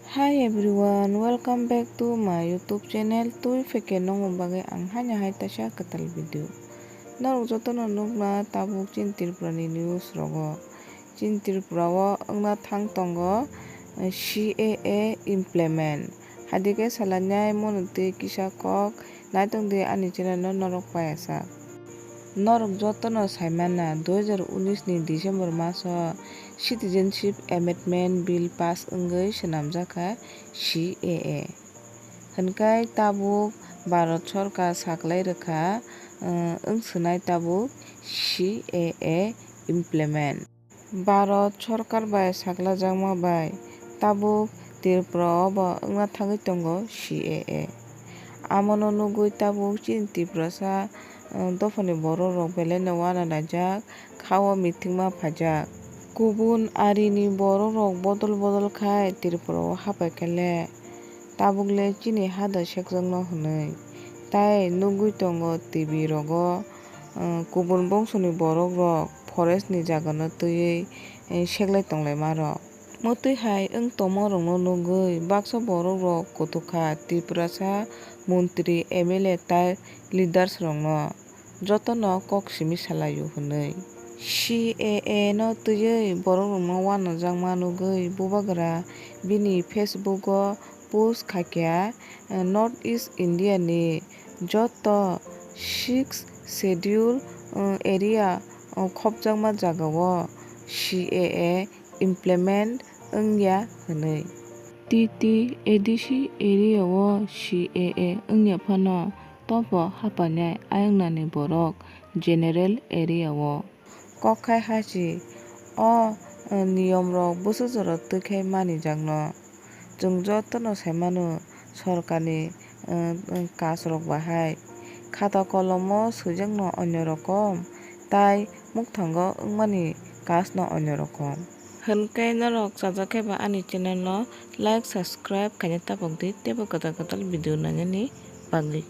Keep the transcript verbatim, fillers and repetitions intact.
Hi everyone, welcome back to my YouTube channel. Twi pheke nongni bagwi ang haino hai taisa kwtal video. Norok jotono nukna tabuk chini Tripura ni news rogo. Chini Tripura o wngna thang tongo, eh, C A A implement. Hadike salai nai mono twi kisa kok naitong di ani channel no norok paiyasak. Norok jotono saimana dui hajar unis ni December maso Citizenship Amendment Bill pass wngwi swnamjakha C A A. Hwnkhai tabuk Bharat Sorkar saklai rwkha, eh, wng swnai tabuk C A A implement. Bharat Sorkar bai saklajakma bai tabuk Tripura o bo wngna thangwi tongo C A A. Amono nugwi tabuk chini Tiprasa, eh, dophani borok rok belai no uanalaijak, kha o meeting ma phaijak. Kubun arini borok rok bodol bodol khai Tripura o hapai khe le tabuk le chini ha da sekjakno hwnwi. Tai nugwi tongo T V rogo, eh, kubun bongso ni borok rok forest ni jaga no twiwi, eh, seklai tonglaima rok. Mwtwi hai wng tongma rokno nugwi baksa borok rok kutukha Tiprasa montri, M L A tai leaders rokno jotono kok simi salaio hwnwi. C A A no twiwi borok rokno uanajakma nugwi bubagra bini Facebook o post khaikha, eh, North East India ni joto sixth schedule, eh, area, eh, khopjakma jagao C A A implement wngya hwnwi. T T A D C area o C A A wngya phano tobo hapainai ayang nani borok general area o. Kok khai hasi o, eh, niyom rok bwswk jora twi khai manijakno. Chwng jotono sai mano sorkarni, eh, eh, kaj rok bahai khata kolomo swijakno onyo rokom tai mukthango wngmani kaj no onyo rokom. Hwnkhai norok chajak khe ba ani channel no like, subscribe khaina tabok di teibo kwtal kwtal video nainani bagwi.